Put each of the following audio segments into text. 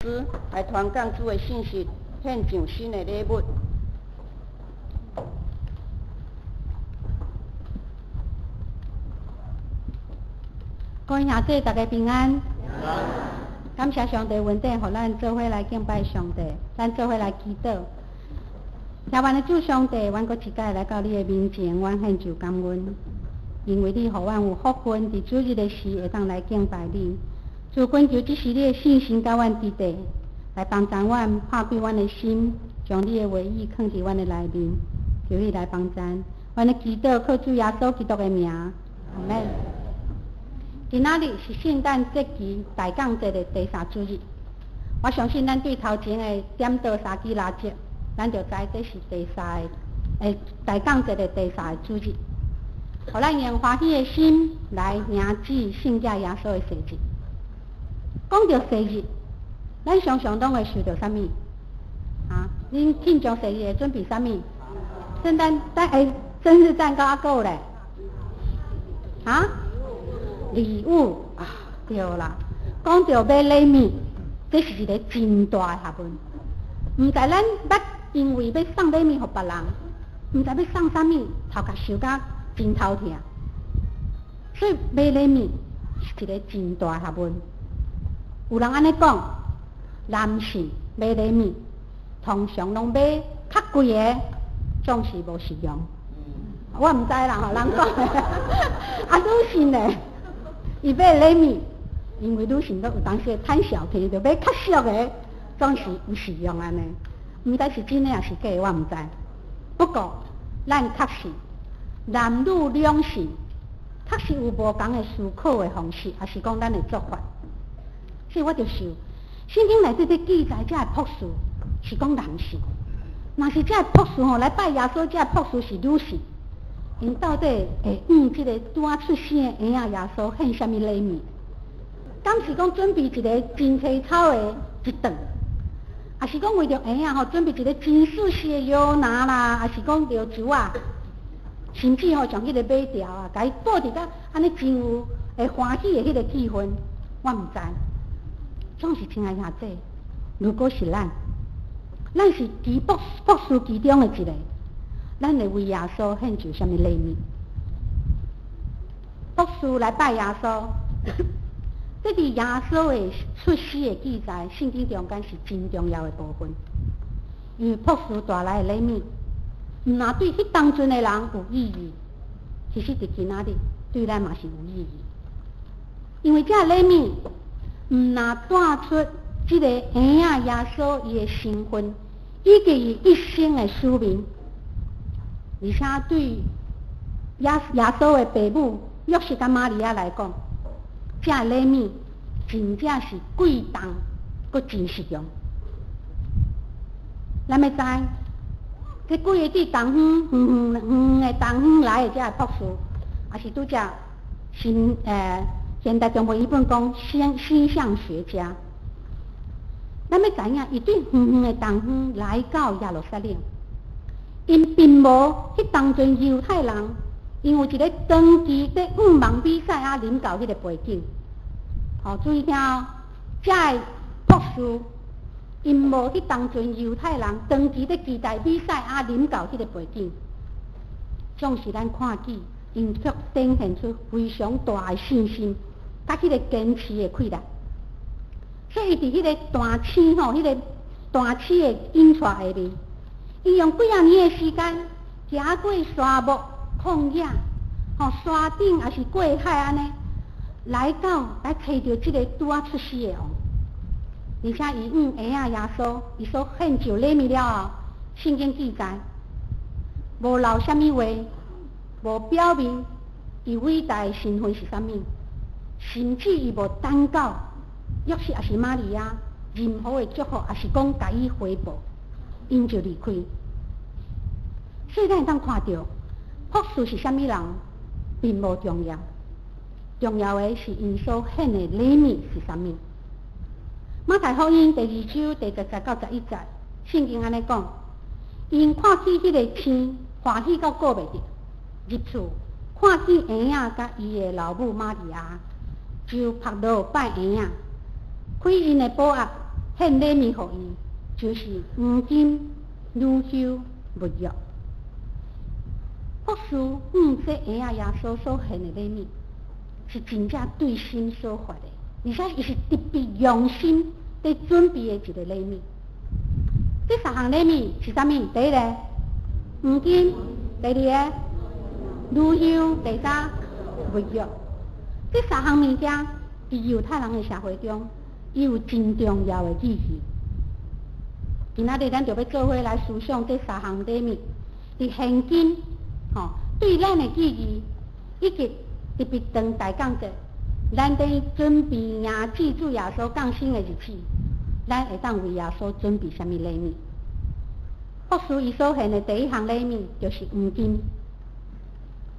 師來傳講主的信息，獻上新的禮物。各位兄弟，大家平安。感謝上帝恩典，予咱做伙來敬拜上帝，咱做伙來祈禱。天父的主上帝，阮閣一擺來到你的面前，阮獻上感恩，因為你予阮有福分，佇主日的時會當來敬拜你。主懇求這時你的聖神佮阮佇佇，來幫助阮拍開阮的心，將你的話語囥佇阮的內面，求你來幫助。阮的祈禱靠主耶穌基督的名，阿們。今仔日是聖誕節期大降節的第三主日。我相信咱對頭前的點燈三支蠟燭，咱就知這是第三个大降節的第三个主日。予咱用歡喜的心來迎接聖子耶穌的生日。講著生日，咱常常攏會想著啥物？啊，恁慶祝生日會準備啥物？聖誕蛋生日蛋糕啊，閣有咧？啊？禮物啊，對啦。講著買禮物，這是一个真大的學問。毋知咱捌因為欲送禮物予別人，毋知欲送啥物，頭殼想甲真頭疼。所以買禮物是一个真大的學問。有人按呢講，男性買禮物通常攏買較貴的，總是無實用。我毋知啦吼，人講的。啊，女性呢，伊買禮物，因為女性都有當時會貪小便宜，就買較俗的，總是有實用按呢。毋知是真的抑是假的，我毋知。不過，咱確實男女兩性確實有無仝的思考的方式，抑是講咱的做法。所以我就想，聖經內底佇記載這个樸素是講男性，若是這个樸素吼來拜耶穌，這个樸素是女性，𪜶到底會向這个拄仔出生的嬰仔耶穌獻啥物禮物？敢是講準備一个真凄草的一頓，抑是講為著嬰仔吼準備一个真舒適的搖籃啦，抑是講著珠仔，甚至吼將彼个馬條啊，共伊布置甲按呢真有會歡喜的彼个氣氛，我毋知。總是親愛兄弟，如果是咱，咱是其博士其中的一个，咱會為耶穌獻上啥物禮物？博士來拜耶穌，這佇耶穌的出世的記載，聖經中間是真重要的部分。因為博士帶來的禮物，毋若對彼當陣的人有意義，其實佇今仔日對咱嘛是有意義。因為這個禮物，毋若帶出這個嬰仔耶穌伊的身份，以及伊一生的使命，而且對耶穌的爸母約瑟佮瑪利亞來講，這個禮物真正是貴重，閣真實用。咱欲知，這幾個佇東方遠遠遠的東方來的這个博士，也是拄則新現代中文譯本講星象學家，咱欲知影，伊對遠遠的東方來到耶路撒冷，𪜶並無彼當陣猶太人，𪜶有一个長期佇向望彌賽亞臨到彼个背景。吼，注意聽哦，這个博士，𪜶無彼當陣猶太人長期佇期待彌賽亞臨到彼个背景，總是咱看見。𪜶卻展現出非常大的信心，佮彼個堅持的氣力。所以，伊佇彼个大星吼，彼個大星的引帶下面，伊用幾仔年的時間，行過沙漠、曠野、吼山頂，抑是過海按呢，來到來揣著這个拄仔出世的王。而且，伊向嬰仔耶穌，伊所獻上禮物了後，聖經記載，無留啥物話。無表明伊偉大的身份是啥物，甚至伊無等到約瑟抑是瑪利亞任何的祝福，抑是講共伊回報，𪜶就離開。所以咱會當看著，博士是啥物人，並無重要，重要的是𪜶所獻的禮物是啥物。馬太福音第二章第十節到十一節，聖經按呢講，𪜶看見彼个星，歡喜到顧袂著。入厝看見嬰仔佮伊的老母瑪利亞，就伏落拜嬰仔，開𪜶的寶盒，獻禮物予伊，就是黃金、乳香、沒藥。牧師向這嬰仔耶穌所獻的禮物，是真正對心所發的，而且伊是特別用心佇準備的一個禮物。這三項禮物是啥物？第一个黃金，第二个乳香，第三沒藥。這三項物件，佇猶太人的社會中，伊有真重要的意義。今仔日咱就欲做伙來思想這三項禮物，佇現今，吼，對咱的意義，以及特別當大降節，咱佇準備迎接主耶穌降生的日子，咱會當為耶穌準備啥物禮物？牧師伊所獻的第一項禮物就是黃金。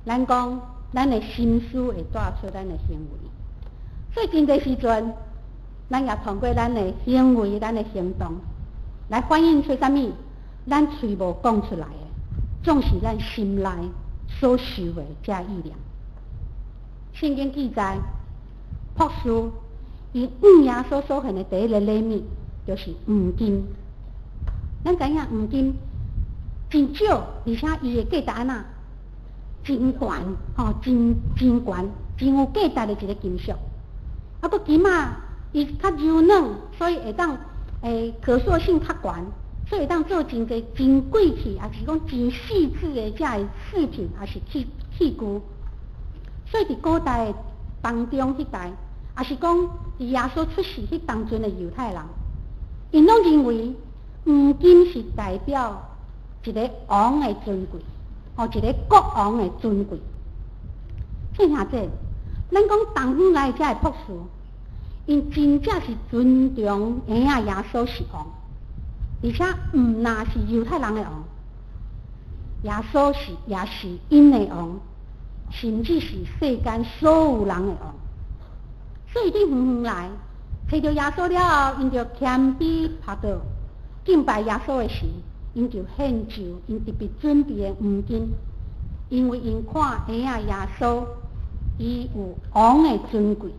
咱講，咱的心思會帶出咱的行為，所以真濟時陣，咱也通過咱的行為、咱的行動，來反映出啥物？咱喙無講出來的，總是咱心內所受的這意念。聖經記載，牧師伊向耶穌所獻的第一个禮物，就是黃金。咱知影黃金真少，而且伊的價值按怎？真懸吼，真真懸，真有價值的一个金屬。啊，閣金仔，伊較柔軟，所以會當可塑性較懸，所以會當做真濟真貴氣，抑是講真細緻的這个飾品，抑是器具。所以佇古代的當中彼代，抑是講佇耶穌出世彼當陣的猶太人，𪜶攏認為黃金是代表一个王的尊貴，哦，一个國王的尊貴。所以兄弟，咱講東方來的這个牧師，𪜶真正是尊重嬰仔耶穌是王，而且毋若是猶太人的王，耶穌是也是𪜶的王，甚至是世間所有人的王。所以佇遠遠來，揣著耶穌了後，𪜶就謙卑趴倒敬拜耶穌的時，𪜶就獻上𪜶特別準備的黃金，因為𪜶看嬰仔耶穌，伊有王的尊貴，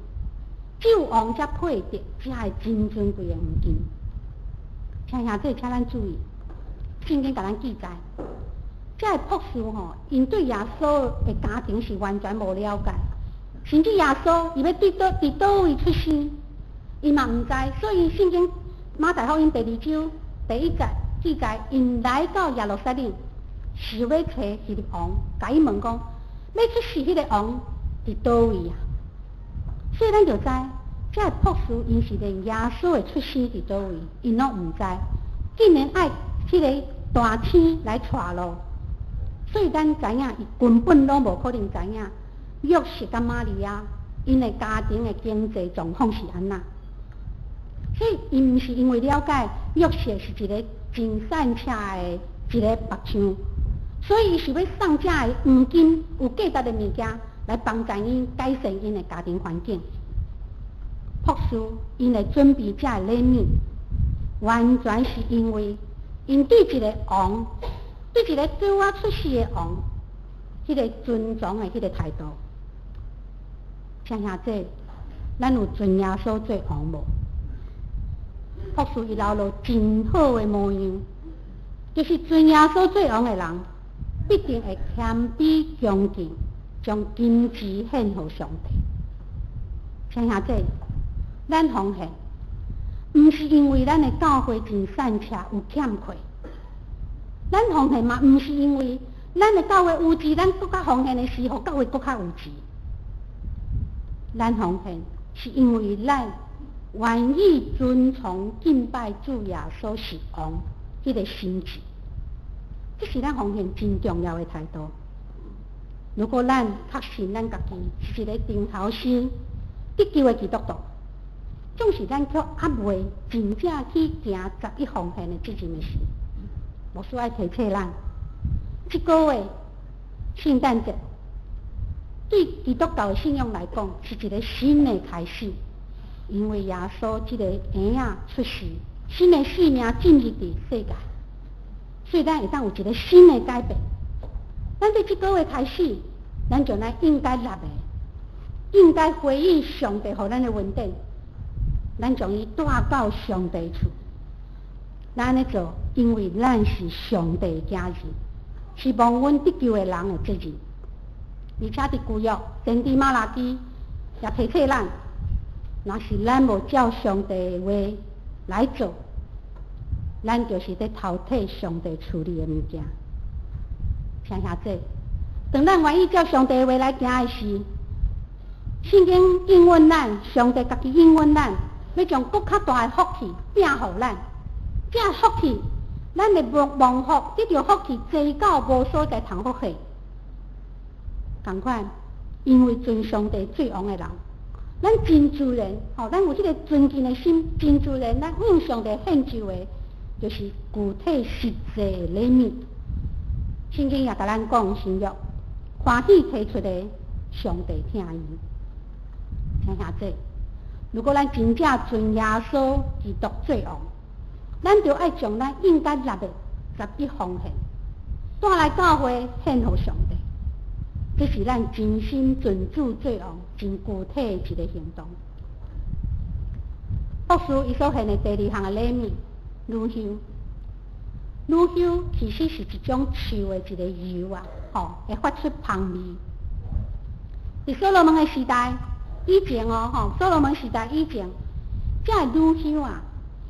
只有王才配得這个真尊貴的黃金。請兄弟，請咱注意，聖經共咱記載，這个牧師吼，𪜶對耶穌的家庭是完全無了解，甚至耶穌伊欲佇佗佇佗位出生，伊嘛毋知，所以聖經馬太福音第二章第一節記載，𪜶來到耶路撒冷，是欲揣彼个王，共伊問講，欲出世彼个王佇佗位啊？所以咱就知，這个牧師𪜶是連耶穌的出生佇佗位，𪜶攏毋知，竟然愛彼个大星來帶路，所以咱知影，伊根本攏無可能知影約瑟佮瑪利亞𪜶的家庭的經濟狀況是按怎。所以伊毋是因為了解約瑟是一个真善車的一个木匠，所以伊是欲送這个黃金有價值的物件來幫助𪜶改善𪜶的家庭環境。牧師𪜶來準備這个禮物，完全是因為𪜶對一个王，對一个拄仔出世的王，彼个尊崇的彼个態度。請兄弟，咱有尊耶穌做王無？牧師伊留落真好的模樣，就是尊耶穌做王的人，必定會謙卑恭敬，將金錢獻予上帝。請兄弟，咱奉獻，毋是因為咱的教會真善車有欠缺，咱奉獻嘛，毋是因為咱的教會有錢，咱閣較奉獻的時候，教會閣較有錢。咱奉獻是因為咱願意遵從敬拜主耶穌是王，彼个心志，這是咱奉獻真重要的態度。如果咱確信咱家己是一个重頭生得救的基督徒，總是咱卻猶未真正去行十一奉獻的責任的時，牧師愛提醒咱，這个月聖誕節對基督教的信仰來講是一个新的開始，因為耶穌這个嬰仔出世，新的生命進入佇世界，所以咱會當有一个新的改變。咱對這个月開始，咱就來應該立的，應該回應上帝予咱的恩典。咱將伊帶到上帝厝。咱按呢做，因為咱是上帝的囝兒，是蒙恩得救的人的責任。而且佇舊約先知瑪拉基也提醒咱，若是咱無照上帝的話來做，咱就是佇偷提上帝厝裡的物件。親兄弟，當咱願意照上帝的話來行的時，聖經應允咱，上帝家己應允咱，欲將閣較大的福氣摒予咱。這福氣，咱會蒙福，得著福氣濟到無所在通福氣。仝款，因為尊上帝做王的人，咱真自然，吼，咱有彼個尊敬的心，真自然，咱向上帝獻上的，就是具體實際的禮物。聖經也共咱講，新約歡喜提出的，上帝疼伊。聽兄弟，如果咱真正尊耶穌基督做王，咱就愛將咱應該納的十一奉獻帶來教會獻予上帝。這是咱真心尊主做王真具體的一個行動。牧師伊所獻的第二項的禮物，乳香。乳香其實是一種樹的一個油啊，吼，會發出芳味。佇所羅門的時代以前哦，吼，所羅門時代以前，這个乳香啊，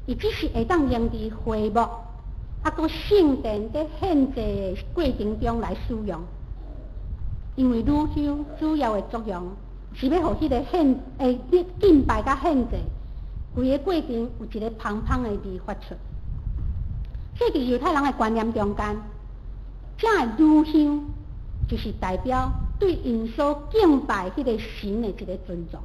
伊只是會當用佇會幕，啊，閣聖殿佇獻祭的過程中來使用。因為乳香主要的作用是欲予彼個獻欸敬拜佮獻祭規个過程有一個芳芳的味發出。所以佇猶太人的觀念中間，這个乳香就是代表對𪜶所敬拜彼個神的一個尊重。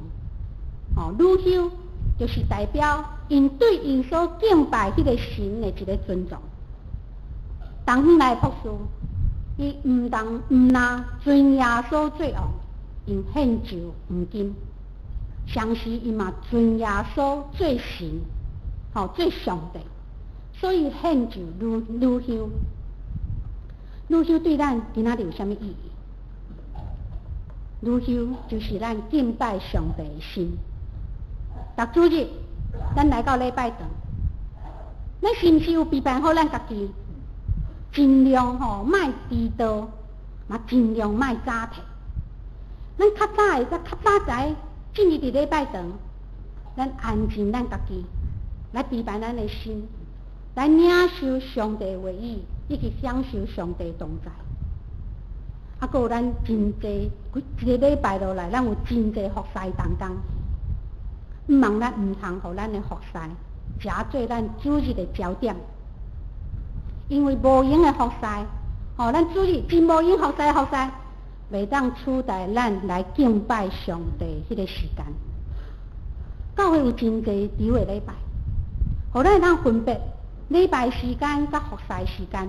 哦，乳香就是代表𪜶對𪜶所敬拜彼個神的一個尊重。東方來的牧師，伊毋但毋若尊耶穌做王，用獻上黃金，同時伊嘛尊耶穌做神，吼，做上帝，所以獻上乳香。乳香對咱今仔日有啥物意義？乳香就是咱敬拜上帝的心。逐主日，咱來到禮拜堂，咱是毋是有備辦好咱家己？盡量吼，莫遲到，嘛盡量莫早退。咱較早會使較早知進入佇禮拜堂，咱安靜咱家己，來備辦咱的心，來領受上帝話語，以及享受上帝同在。啊，閣有咱真濟一个禮拜落來，咱有真濟服侍同工，毋望咱毋通予咱的服侍，成做咱主日的焦點。因為無閒的服侍，吼，咱主日真無閒服侍服侍，袂當取代咱來敬拜上帝彼個時間。教會有真濟場的禮拜，予咱會當分別禮拜時間佮服侍時間，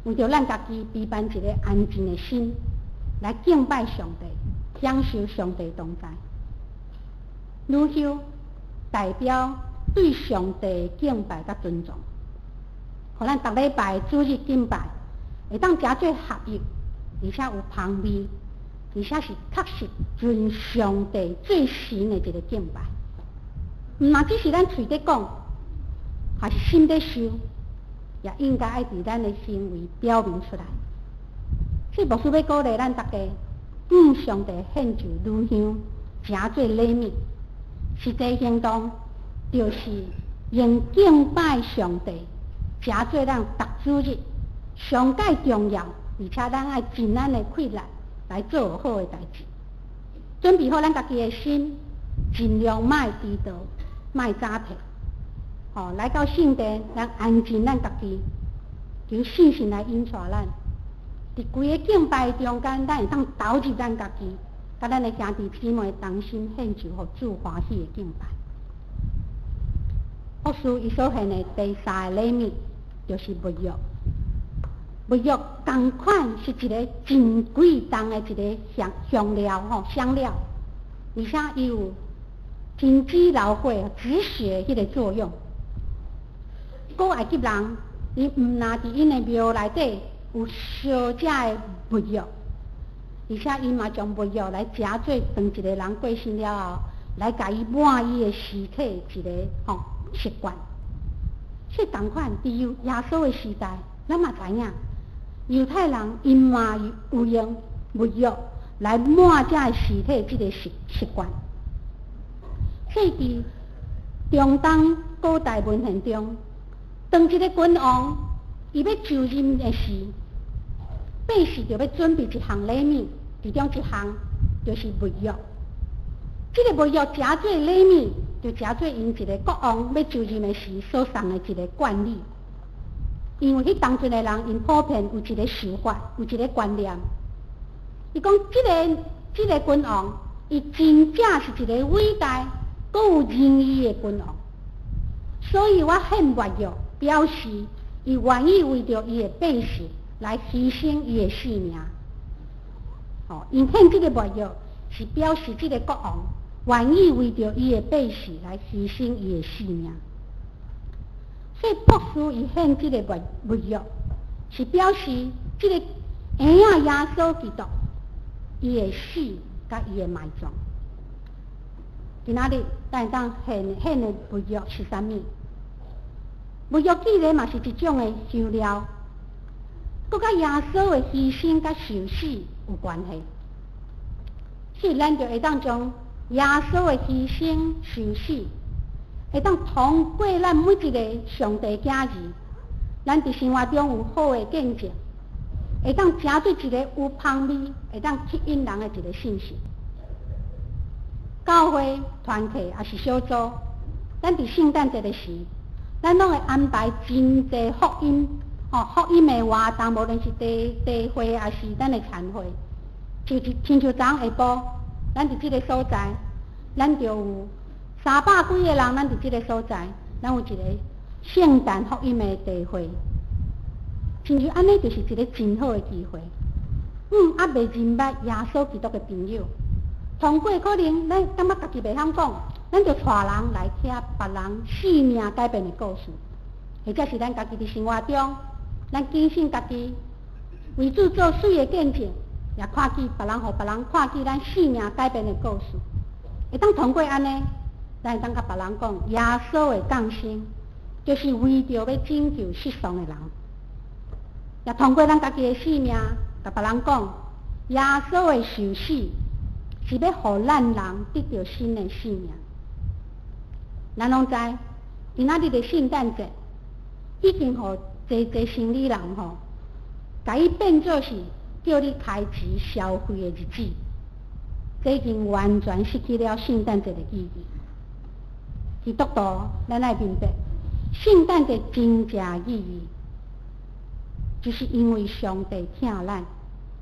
為著咱家己備辦一个安靜的心，來敬拜上帝，享受上帝同在。乳香代表對上帝敬拜佮尊重。予咱逐禮拜主日敬拜，會當誠做合一，而且有芳味，而且是確實尊上帝做神的一個敬拜。毋若只是咱喙咧講，還是心咧想，也應該愛佇咱的行為表明出來。所以牧師欲鼓勵咱逐家，向上帝獻上乳香，誠做禮物，實際行動就是用敬拜上帝。誠做咱逐主日上蓋重要，而且咱愛盡咱的氣力來做好的代誌，準備好咱家己的心，盡量莫遲到，莫早退。吼，來到聖殿，咱安靜咱家己，求聖神來引帶咱。佇規个敬拜中間，咱會當投入咱家己，佮咱的兄弟姊妹同心獻上予主歡喜的敬拜。牧師伊所獻的第三個禮物，就是沒藥。沒藥仝款是一个真貴重的一个香料吼，香料，而且伊有停止流血、止血彼个作用。古埃及人，伊毋若佇𪜶的廟內底有燒這个沒藥，而且伊嘛將沒藥來誠做，當一个人過身了後，來共伊抹伊的屍體一個吼習慣。所以仝款佇耶穌的時代，咱嘛知影，猶太人𪜶嘛有用沒藥來抹這个屍體這个習慣。所以佇中東古代文獻中，當一個君王伊欲就任的時，百姓就欲準備一項禮物，其中一項就是沒藥。這个沒藥誠做禮物，就誠做𪜶一個國王欲就任的時所送的一個冠禮。因為彼當陣的人，𪜶普遍有一個想法，有一個觀念。伊講這个君王，伊真正是一個偉大、閣有仁義的君王。所以我獻沒藥，表示伊願意為著伊的百姓來犧牲伊的性命。哦，𪜶獻這个沒藥是表示這个國王願意為著伊的百姓來犧牲伊的性命。所以博士伊獻這个沒藥，是表示這个嬰仔耶穌基督伊的死佮伊的埋葬。今仔日咱會當獻的沒藥是啥物？沒藥既然嘛是一種的香料，閣佮耶穌的犧牲佮受死有關係，所以咱就會當將耶穌的犧牲受死，會當通過咱每一个上帝囝兒，咱佇生活中有好的見證，會當成做一个有芳味，會當吸引人的一个信息。教會團契抑是小組，咱佇聖誕節的時，咱攏會安排真濟福音，吼，福音的活動，無論是聚會抑是咱的餐會，就是親像昨下晡，咱佇這个所在，咱就有300幾个人，咱佇這个所在，咱有一個聖誕福音的聚會，親像按呢，就是一个真好的機會。猶未認捌耶穌基督的朋友，通過可能咱感覺家己袂曉講，咱就帶人來聽別人生命改變的故事，或者是咱家己佇生活中，咱警醒家己為主做媠的見證，也看見別人，予別人看見咱生命改變的故事，會當通過按呢，咱會當共別人講耶穌的降生，就是為著欲拯救失喪的人，也通過咱家己的生命，共別人講耶穌的受死是欲予咱人得著新的生命。咱攏知，今仔日的聖誕節已經予濟濟生理人吼，共伊變做是叫你開錢消費的日子，這已經完全失去了聖誕節的意義。基督徒，咱愛明白，聖誕節真正意義，就是因為上帝疼咱，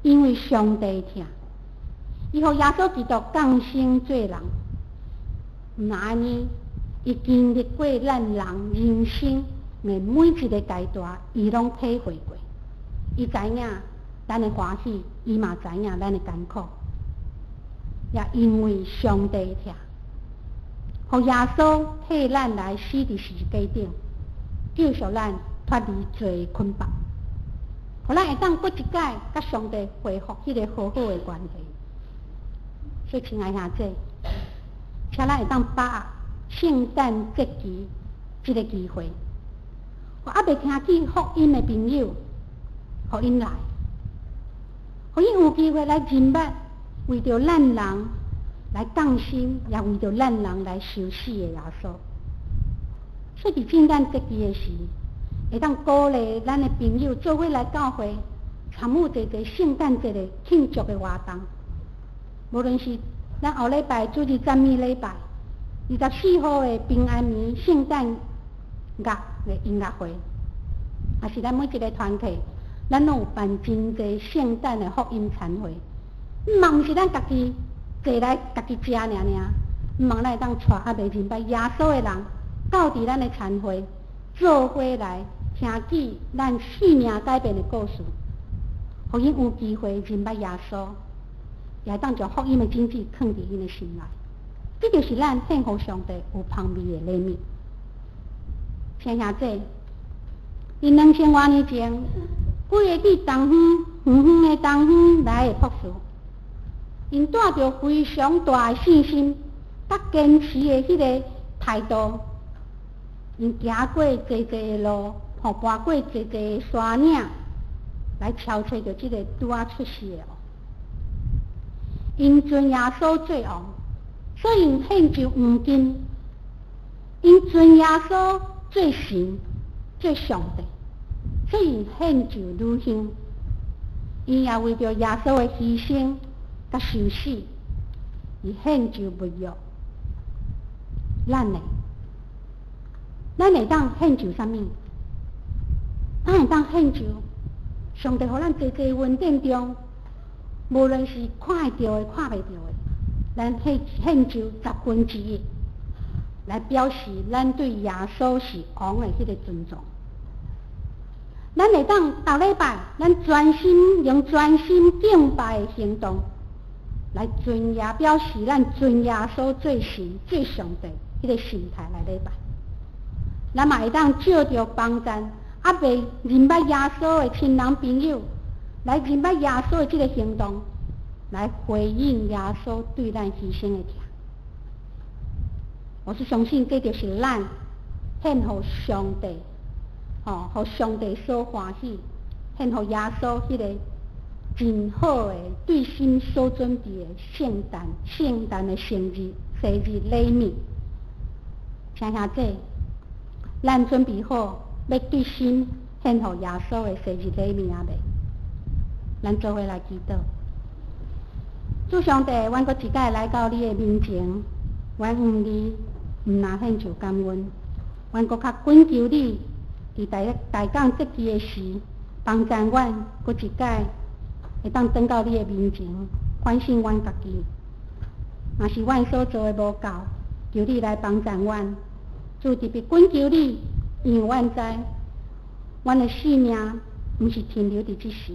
因為上帝疼，伊予耶穌基督降生做人，毋但按呢，伊經歷過咱人人生的每一个階段，伊攏體會過。伊知影咱的歡喜，伊嘛知影咱的艱苦。也因為上帝疼，予耶穌替咱來死佇十字架頂，救贖咱脫離罪捆綁，予咱會當閣一擺佮上帝恢復彼個和好的關係。所以，親愛兄弟，請咱會當把握聖誕節期這个機會，予猶未聽見福音的朋友，予𪜶來，予𪜶有機會來認捌，為著咱人來降生，也為著咱人來受死的耶穌。所以，佇聖誕節期的時，會當鼓勵咱的朋友做伙來教會，參與濟濟聖誕節的慶祝的活動。無論是咱後禮拜主日讚美禮拜，24號的平安暝聖誕樂的音樂會，抑是咱每一个團契，咱攏有辦真濟聖誕的福音餐會。嘛毋是咱家己坐來家己食爾爾，毋望咱會當帶猶未認捌耶穌的人，到佇咱的餐會，做伙來聽見咱生命改變的故事，予𪜶有機會認捌耶穌，也會當將福音的種子囥佇𪜶的心內。這就是咱獻予上帝有芳味的禮物。親兄弟，佇2000外年前，幾个佇東方遠遠的東方來的博士，𪜶帶著非常大的信心，佮堅持的彼个態度，𪜶行過濟濟的路，吼，跋過濟濟的山嶺，來超揣著這个拄仔出世的王。𪜶尊耶穌做王，所以𪜶獻上黃金；𪜶尊耶穌做神、做上帝，所以獻上乳香。𪜶也為著耶穌的犧牲佮受死，而獻上沒藥。咱呢？咱會當獻上啥物？咱會當獻上上帝予咱濟濟恩典中，無論是看會著的、看袂著的，咱獻上1/10，來表示咱對耶穌是王的彼个尊重。咱會當逐禮拜，咱專心用專心敬拜的行動來尊耶，表示咱尊耶穌做神、做上帝彼个心態來禮拜。咱嘛會當藉著幫贊猶未認捌耶穌的親人朋友，來認捌耶穌的這个行動，來回應耶穌對咱犧牲的疼。我是相信這就是咱獻予上帝，吼，予上帝所歡喜，獻予耶穌彼個真好的對心所準備的聖誕的生日禮物。請兄弟，咱準備好欲對心獻予耶穌的生日禮物猶未？咱做伙來祈禱。主上帝，阮閣一擺來到你的面前，阮向你毋若獻上感恩，阮閣較懇求你，佇大大講節期的時，幫贊阮閣一擺會當轉到你的面前，反省阮家己。若是阮所做的無夠，求你來幫贊阮。主特別懇求你，因為阮知，阮的性命毋是停留佇這時。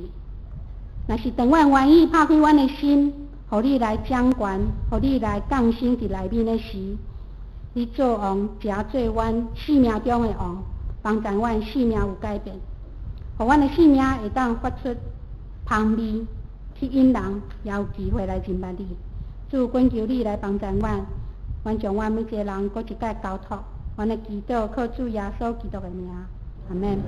若是當阮願意拍開阮的心，予你來掌權，予你來降生佇內面的時，你做王，成做阮生命中的王，幫助阮生命有改變，予阮的生命會當發出芳味，去引人也有機會來認捌你。主懇求你來幫助阮，阮將阮每一個人閣一擺交託，阮的祈禱靠主耶穌基督的名，阿們。